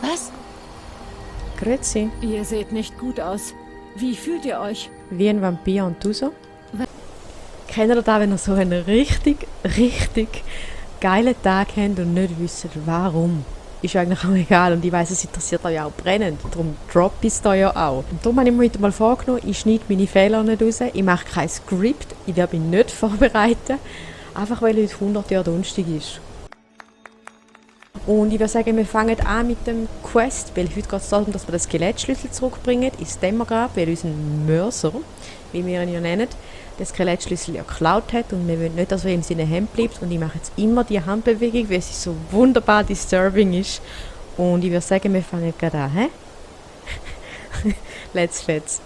Was? Grüezi. Ihr seht nicht gut aus. Wie fühlt ihr euch? Wie ein Vampir und du so? Was? Kennt ihr das, wenn ihr so einen richtig, richtig geilen Tag habt und nicht wisst, warum? Ist eigentlich auch egal und ich weiss, es interessiert euch auch brennend. Darum drop ich es da ja auch. Und darum habe ich mir heute mal vorgenommen, ich schneide meine Fehler nicht raus, ich mache kein Skript, ich werde mich nicht vorbereiten. Einfach weil heute 100 Jahre Donnerstag ist. Und ich würde sagen, wir fangen an mit dem Quest, weil heute geht es darum, dass wir den Skelettschlüssel zurückbringen ins Dämmergrab, weil unser Mörser, wie wir ihn ja nennen, den Skelettschlüssel ja geklaut hat und wir wollen nicht, dass er in seinen Händen bleibt. Und ich mache jetzt immer die Handbewegung, weil sie so wunderbar disturbing ist. Und ich würde sagen, wir fangen gerade an, hä? Let's fetz.